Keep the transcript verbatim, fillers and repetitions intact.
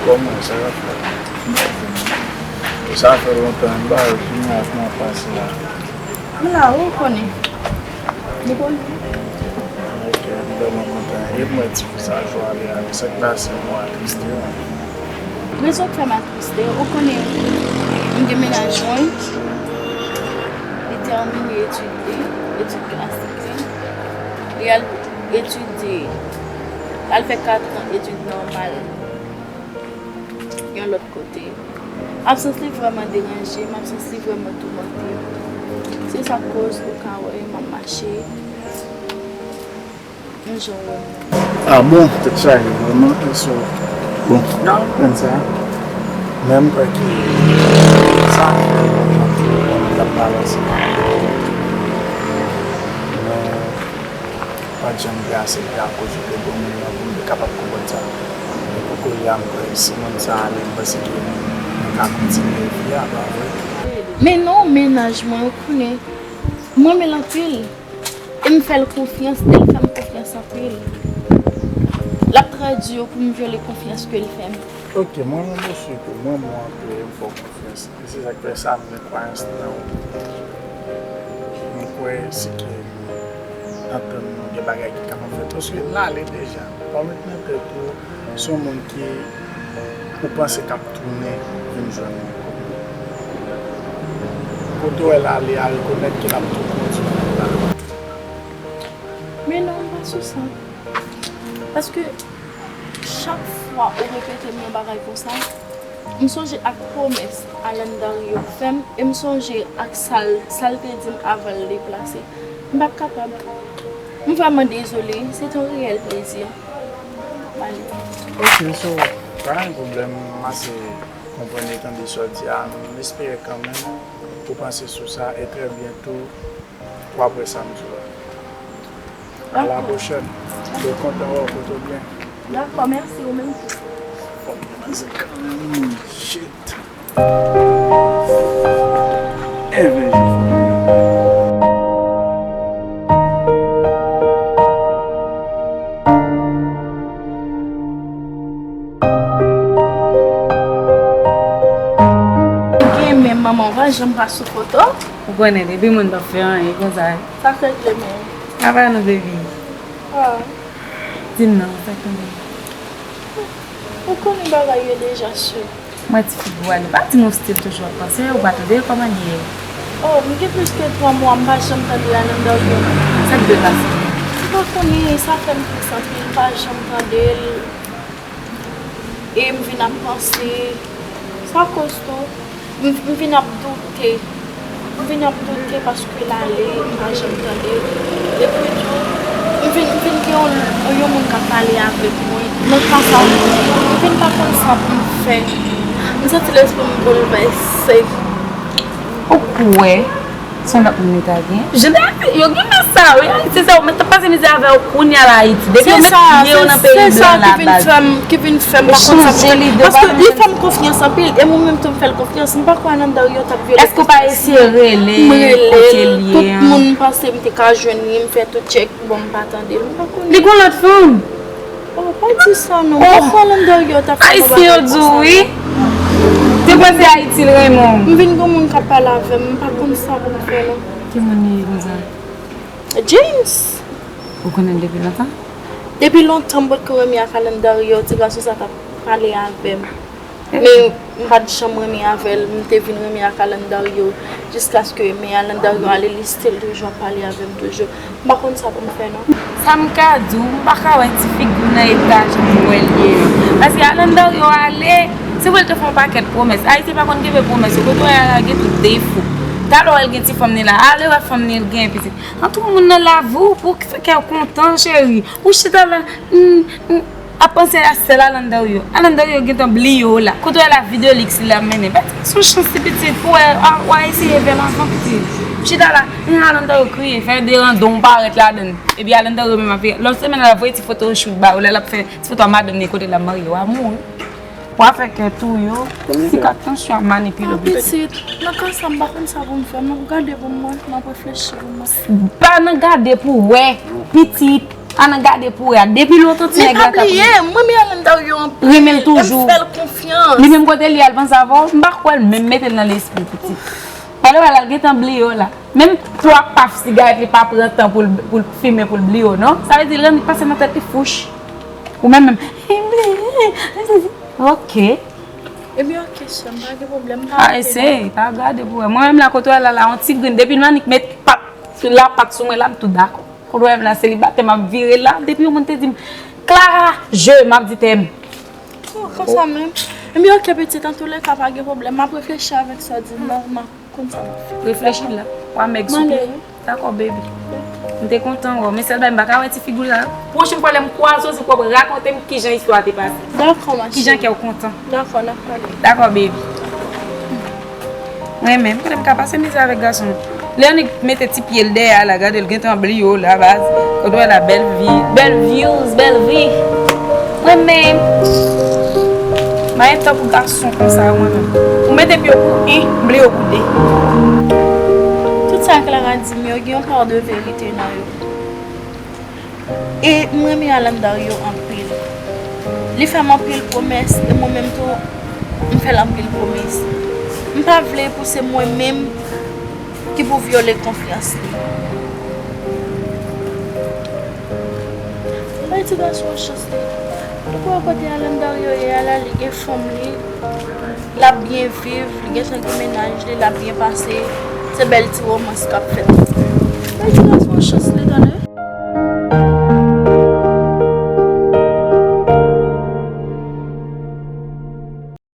Kòman sa va fè? Sa fè lontan m pa wè w, kounye a kòman pase la? M la, ou konnen. Ou konnen. Ok, m vrèman kontan. E mwen, ti fi sa, jou ale avè sa k pase, mwen atriste, wi. Rezon k fè m atriste, ou konnen, m gen mennaj mwen, li tèmine etid li, etid klasik li, li al etidye, al fè katran etid nòmal yon lòt kote. Absans li vrèman deranje m, absans li vrèman toumante m. Se sa k koz ou ka wè m ap mache yon jan ou wè m nan. Ah bon, tèt chaje vrèman, e so, bon, nan konprann sa, men m kwè ke sa fè lontan tou, konnen l ap balanse. Men, pa t janm te asepte akoz ou te granmoun nan pou m te kapab konprann sa. Men pou kounye a, m kwè si moun sa ale, m panse ke nou ka kontinye vi a, pa vre? Men non, mennaj mwen, ou konnen, m renmen l anpil. E m fè l konfyans, e l fè m konfyans anpil. L ap trè di pou m vyole konfyans ke l fè m. Ok, mwen menm osi tou, mwen mwen anpil, e m fè w konfyans. E se sa k fè sa m gen kwayans nan ou. Mwen kwè si ke antann nou gen bagay ki kapab fèt. Paske l ale deja. Pa met nan tèt ou se yon moun ki ou panse k ap tounen vin jwenn ou ankò. Kote w wè l ale a, rekonèt ke l ap tou kontinye la. Men non, m pa sou sa. Paske chak fwa ou repete m yon bagay konsa, m sonje ak pwomès Alan Dario fè m, e m sonje ak sa l, sa l te di m avan l deplase. M p ap kapab. M vrèman dezole, se te yon reyèl plezi. M ale. Ok, so, pa gen pwoblèm, m ase konprann e tande sa w di a, m espere kanmenm ou panse sou sa, e trè byento, w ap wè sa m di w la. A la pwochèn. Mwen kontan wè w, pote w byen. Dakò, mèsi, ou menm tou. Fòk gen manzè kanmenm, shit. Enben, je fòk gen. Gen men manman, w pa janm pa sou foto. Ou konnen, depi moun p ap fè anyen konsa. Sa k regle men? Apa nou, baby? Ah. Di m non, sa k regle? Ou konnen bagay yo deja sou. Mwen ti figi w ale, pa di m ou still toujou ap panse, ou pa tande l kòman li ye? Oh, m gen plis ke twa mwa, m pa janm tande Alan Dario. Sa k dwe pase? M pa konnen, sa fè m tris anpil, m pa janm tande l. E m vin ap panse, sa koz tou, m, m vin ap doute. M vin ap doute paske l ale, m pa janm tande l. Epi tou, m vin, m vin gen yon, yon moun k ap pale avèk mwen. Nan ka sa, m vin pa konn sa pou m fè. M santi lespri m boulvèse. Ou kwè? Se yon lòt moun li ta gen. Jan de Ayiti, yo gen sa, wi. Ayiti, se sa, ou mèt ap pase mizè avè yo kounye a la Ayiti. Depi yo met pye yo nan peyi blan la, baz. Ki vin fè m pa konn sa pou fè. Paske li fè m konfyans anpil, e mwen menm tou m fè l konfyans. M pa kwè Alan Dario t ap vyole konfyans mwen. Èske ou pa eseye rele kote l ye an? M rele l, tout moun m panse m te ka jwenn li, m fè tout tchèk, bon, m pa tande l, m pa konnen. Li gon lòt fanm. Oh, pa di sa non. Oh. Pafwa Alan Dario t ap fè m bagay konsa. Ayisyen yo di w wi. Te panse Ayiti l renmen w. M vin gen moun k ap pale avè m, m pa konn sa pou m fè non. Ki moun li ye konsa? James. Ou konnen l depi lontan? Depi lontan m potko renmen ak Alan Dario, ti gason sa t ap pale avè m. Men m pa t janm renmen avè l, m te vin renmen ak Alan Dario, jiskaske men Alan Dario ale, li still toujou ap pale avè m toujou. M pa konn sa pou m fè non. Sa m ka di w, m pa ka wè ti figi w nan eta jan m wè l ye a. Paske Alan Dario ale, se vre l te fè yon pakèt pwomès. Ayisyen pa konn kenbe pwomès yo, kote w wè a la gen tout defo. Talè w wè l gen ti fanm ni la, ale wè fanm ni l gen pitit. Antou moun nan lavi w pou fè kè w kontan, cheri. Ou chita la, n, n, ap panse a sèl Alan Dario. Alan Dario gentan bliye w la. Kote w wè la vi de luxe li ap mennen. Bay ti gason chans ti pitit pou wè, a, w a eseye fè l anvan pitit. Chita la, n, Alan Dario kriye, fè de randon w parèt ladann. Epi Alan Dario menm ap fè, lòt semèn la, voye ti foto shoot ba w, lè l ap fè ti foto a madanm li kote l ap marye, w a mouri. W a fè kè tou yo, sik ak tansyon ap manipile w pitit. Pitit, nan ka sa m pa konn sa pou m fè, m ap gade pou m wè, m ap reflechi pou m wè. Pa nan gade pou wè, pitit. Alan, gade pou wè a. Depi lontan ti nèg la t ap. Men pa bliye, mwen renmen Alan Dario anpil. Renmen l toujou. E m fè l konfyans. Li menm kote li al panse avè w, m pa kwè l menm mete l nan lespri pitit. Pandan w wè la, l gentan bliye w la. Menm twa paf sigarèt li pa pran tan pou l, pou l fimen pou l bliye w, non. Sa vle di l rann li pase nan tèt li fouch. Ou menm menm. Ok. Ebyen, ok, sè m, pa gen pwoblèm, pa. A, eseye, pa gade pou wè. Mwen menm la, kote w wè la, la, yon ti grenn. Depi Manik met pat, sou lapat sou mwen la, m tou dakò. Kote w wè m la, selibatè, m ap vire la. Depi yon moun te di m, Clara, je, m ap di tèm. Oh, konsa menm. Ebyen, ok, pitit, antouleka, pa gen pwoblèm. M ap reflechi avèk sa w di m nan, m ap konn sa m ap fè. Reflechi la. W a mèg souple. Dakò, baby. M te kontan wè w. Men sèl bagay, m pa ka wè ti figi w la. Pwochèn fwa, lè m kwaze w, se pou w rakonte m kijan istwa a te pase. Dakò, ma cheri. Kijan kè w kontan. Dakò, n ap pale. Dakò, baby. Mwen menm, kote m ka pase mizè avèk gason? Lè annik mete ti pye l dèyè a la, gade l gentan bliye w la, baz. Kote w wè la, bèl vi, bèl views, bèl vi. Mwen menm, m pa gen tan pou gason konsa yo, mwen menm. Ou mete pye w pou en, m bliye w pou de. Tout sa Clara di m yo, gen yon pa de verite nan yo. E m renmen Alan Dario anpil. Li fè m anpil pwomès, e mwen menm tou, m fè l anpil pwomès. M pa vle pou se mwen menm ki pou vyole konfyans li. Bay ti gason an chans li. Ou kwè kote Alan Dario ye a la, li gen fanm li, l ap byen viv, li gentan gen mennaj li, l ap byen pase. Se bèl ti womans k ap fèt. Bay ti gason an chans li, tande.